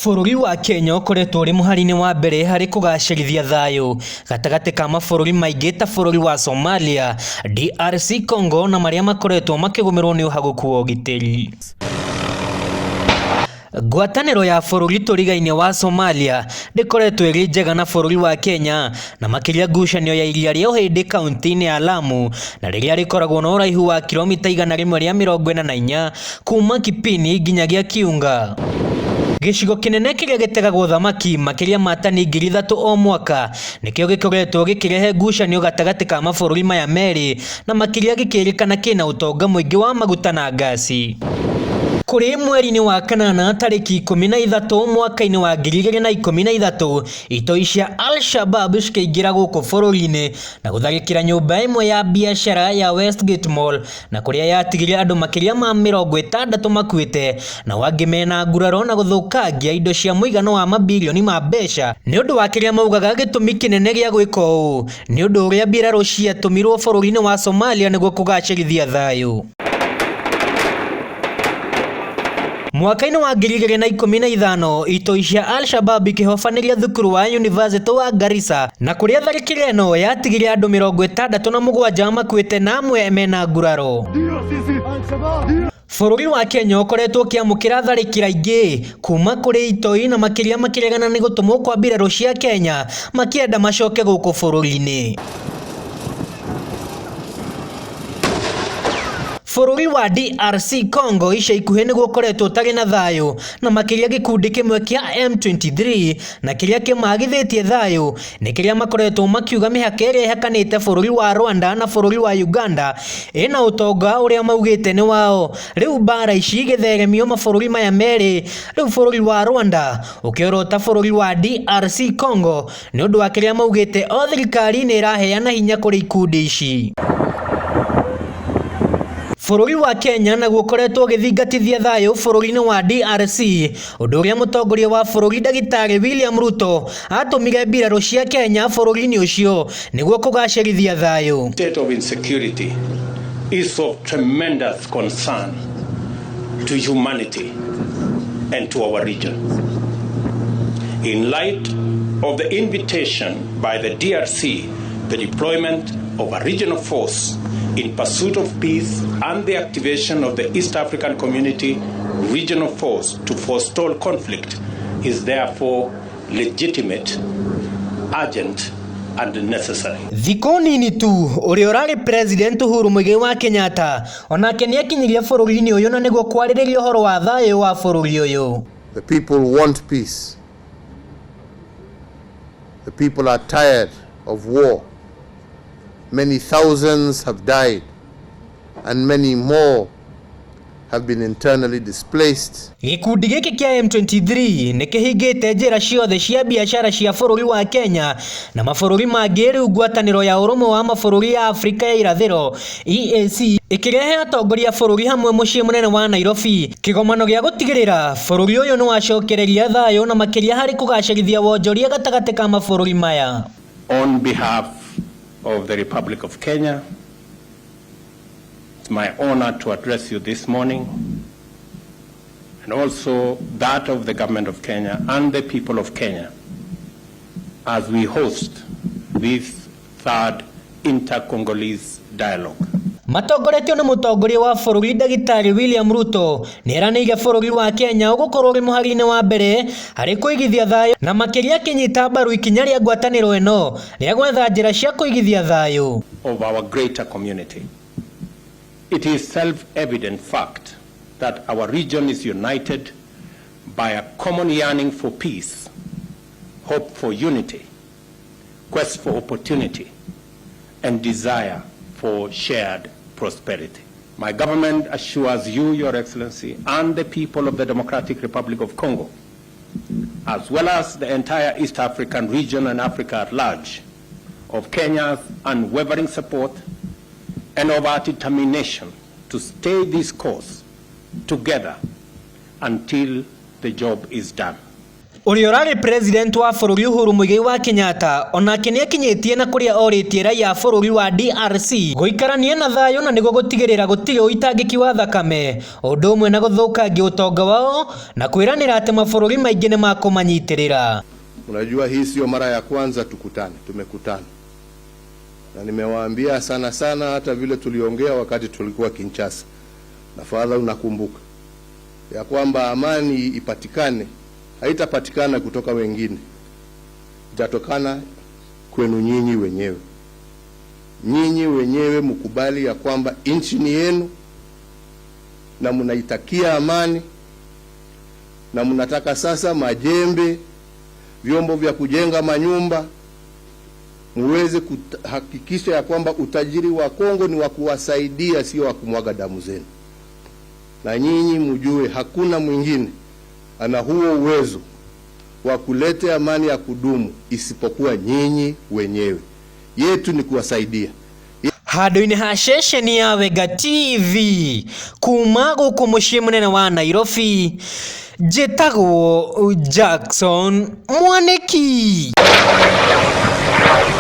Bũrũri wa Kenya ũkoretwo ũrĩ mũhari-inĩ wa mbere harĩ kũgacĩrithia thayũ gatagatĩ ka mabũrũri maingĩ ta bũrũri wa Somalia, DRC Congo na marĩa makoretwo makĩgũmĩrwo nĩ ũhagũku wa ũgitĩri. Ngwatanĩro ya bũrũri tũrigaine wa Somalia ndĩkoretwo ĩrĩ njega na bũrũri wa Kenya na makĩria ngucanio ya iria rĩa Ũhĩndĩ kaunti-inĩ ya Lamu na rĩrĩa rĩkoragwo na ũraihu wa kilomita 144 kuma Kipini nginyagia Kiunga. Gĩcigo kĩnene kĩrĩa gĩtegagwo thamaki makĩria ma tani 3,000 o mwaka nĩkĩo gĩkoretwo gĩkĩrehe ngucanio gatagatĩ ka mabũrũri maya merĩ na makĩria gĩkĩrĩkana kĩna ũtonga mũingĩ wa maguta na ngasi. Kũrĩ mweri-inĩ wa kanana tarĩki 13 mwaka-inĩ wa 2013 itoi cia Al-Shabab cikĩingĩra gũkũ bũrũri-inĩ na gũtharĩkĩra nyũmba ĩmwe ya biacara ya Westgate Mall na kũrĩa yatigire andũ makĩria ma 60 makuĩte nao angĩ mena nguraro na gũthũkangia indo cia mũigana wa mabirioni ma mbeca nĩ ũndũ wa kĩrĩa maugaga gĩtũmi kĩnene gĩa gwĩka ũũ nĩ ũndũ ũrĩa mbirarũ ciatũmirwo bũrũri-inĩ wa Somalia nĩguo kũgacĩrithia thayũ. Mwaka-inĩ wa 2015 itoi cia Al-Shabab ikĩhobanĩria thukuru wa yunivasĩtĩ wa Garissa na kũrĩa tharĩkĩro ĩno yatigire andũ 67 makuĩte na amwe mena nguraro. Bũrũri wa Kenya ũkoretwo ũkĩamũkĩra tharĩkĩra ingĩ kuma kũrĩ itoi na makĩria makĩregana nĩ gũtũmwo kwa mbirarũ cia Kenya makĩenda macoke gũkũ bũrũri-inĩ. Bũrũri wa DRC Congo ica ikuhĩ nĩguo ũkoretwo ũtarĩ na thayũ na makĩria gĩkundi kĩmwe kĩa M23 na kĩrĩa kĩmagithĩtie thayũ nĩ kĩrĩa makoretwo makiuga mĩhaka ĩrĩa ĩhakanĩte bũrũri wa Rwanda na bũrũri wa Uganda ĩna ũtonga ũrĩa maugĩte nĩ wao. Rĩu mbara ici igĩtheremio mabũrũri maya merĩ, rĩu bũrũri wa Rwanda ũkĩorota bũrũri wa DRC Congo nĩ ũndũ wa kĩrĩa maugĩte o thirikari nĩ ĩraheana hinya kũrĩ ikundi ici. Bũrũri wa Kenya naguo ũkoretwo ũgĩthingatithia thayũ bũrũri-inĩ wa DRC ũndũ ũrĩa mũtongoria wa bũrũri ndagĩtarĩ William Ruto atũmire mbirarũ cia Kenya bũrũri-inĩ ũcio nĩguo kũgacĩrithia thayũ. State of insecurity is of tremendous concern to humanity and to our region. In light of the invitation by the DRC, the deployment of a regional force in pursuit of peace and the activation of the East African Community regional force to forestall conflict is therefore legitimate, urgent, and necessary. Thikũ nini tu ũrĩa ũrarĩ President Uhuru Muigai wa Kenyatta onake nĩakinyirie bũrũri-inĩ ũyũ na nĩguo kwarĩrĩria ũhoro wa thayũ wa bũrũri ũyũ. The people want peace. The people are tired of war. Many thousands have died and many more have been internally displaced. Gĩkundi gĩkĩ kĩa M23 nĩ kĩhingĩte njĩra ciothe cia biacara cia bũrũri wa Kenya na mabũrũri mangĩ rĩu ngwatanĩro ya ũrũmwe wa mabũrũri ya Afrika ya irathĩro EAC ĩkĩrehe atongoria bũrũri hamwe mũciĩ mũnene wa Nairobi kĩgomano gĩa gũtigĩrĩra bũrũri ũyũ nĩ wacokereria thayũ na makĩria harĩ kũgacĩrithia wonjoria gatagatĩ ka mabũrũri maya. On behalf of the Republic of Kenya, it's my honor to address you this morning, and also that of the government of Kenya and the people of Kenya, as we host this third inter-Congolese dialogue. Matongoretio nĩ mũtongoria wa bũrũri ndagĩtarĩ William Ruto nĩeranĩire bũrũri wa Kenya ũgũkorwo ũrĩ mũhari-inĩ wa mbere harĩ kũigithia thayũ na makĩria akĩnyita mbaru ikinya rĩa ngwatanĩro ĩno rĩa gwetha njĩra cia kũigithia thayũ. Of our greater community. It is self-evident fact that our region is united by a common yearning for peace, hope for unity, quest for opportunity, and desire for shared prosperity. My government assures you, Your Excellency, and the people of the Democratic Republic of Congo, as well as the entire East African region and Africa at large, of Kenya's unwavering support and of our determination to stay this course together until the job is done. Ũrĩa ũrarĩ president wa bũrũri Uhuru Muigai wa Kenyatta onake nĩakinyĩtie na kũrĩa orĩtie raia a bũrũri wa DRC gũikarania na thayũ na nĩguo gũtigĩrĩra gũtirĩ ũitangĩki wa thakame ũndũ ũmwe na gũthũkangia ũtonga wao na kwĩranĩra atĩ mabũrũri maingĩ nĩmakũmanyitĩrĩra. Unajua, hii sio mara ya kwanza tukutane, tumekutana na nimewaambia sana sana, hata vile tuliongea wakati tulikuwa Kinshasa, na Father, unakumbuka ya kwamba amani ipatikane, haitapatikana kutoka wengine, itatokana kwenu nyinyi wenyewe. Nyinyi wenyewe mkubali ya kwamba nchi ni yenu na mnaitakia amani na mnataka sasa majembe, vyombo vya kujenga manyumba, muweze kuhakikisha ya kwamba utajiri wa Kongo ni wa kuwasaidia, sio wa kumwaga damu zenu. Na nyinyi mjue hakuna mwingine ana huo uwezo wa kuleta amani ya kudumu isipokuwa nyinyi wenyewe. Yetu ni kuwasaidia. Handũ-inĩ ha ceceni ya Wenga TV kuma gũkũ mũciĩ mũnene wa Nairobi, njĩtagwo Jackson Mwanĩki.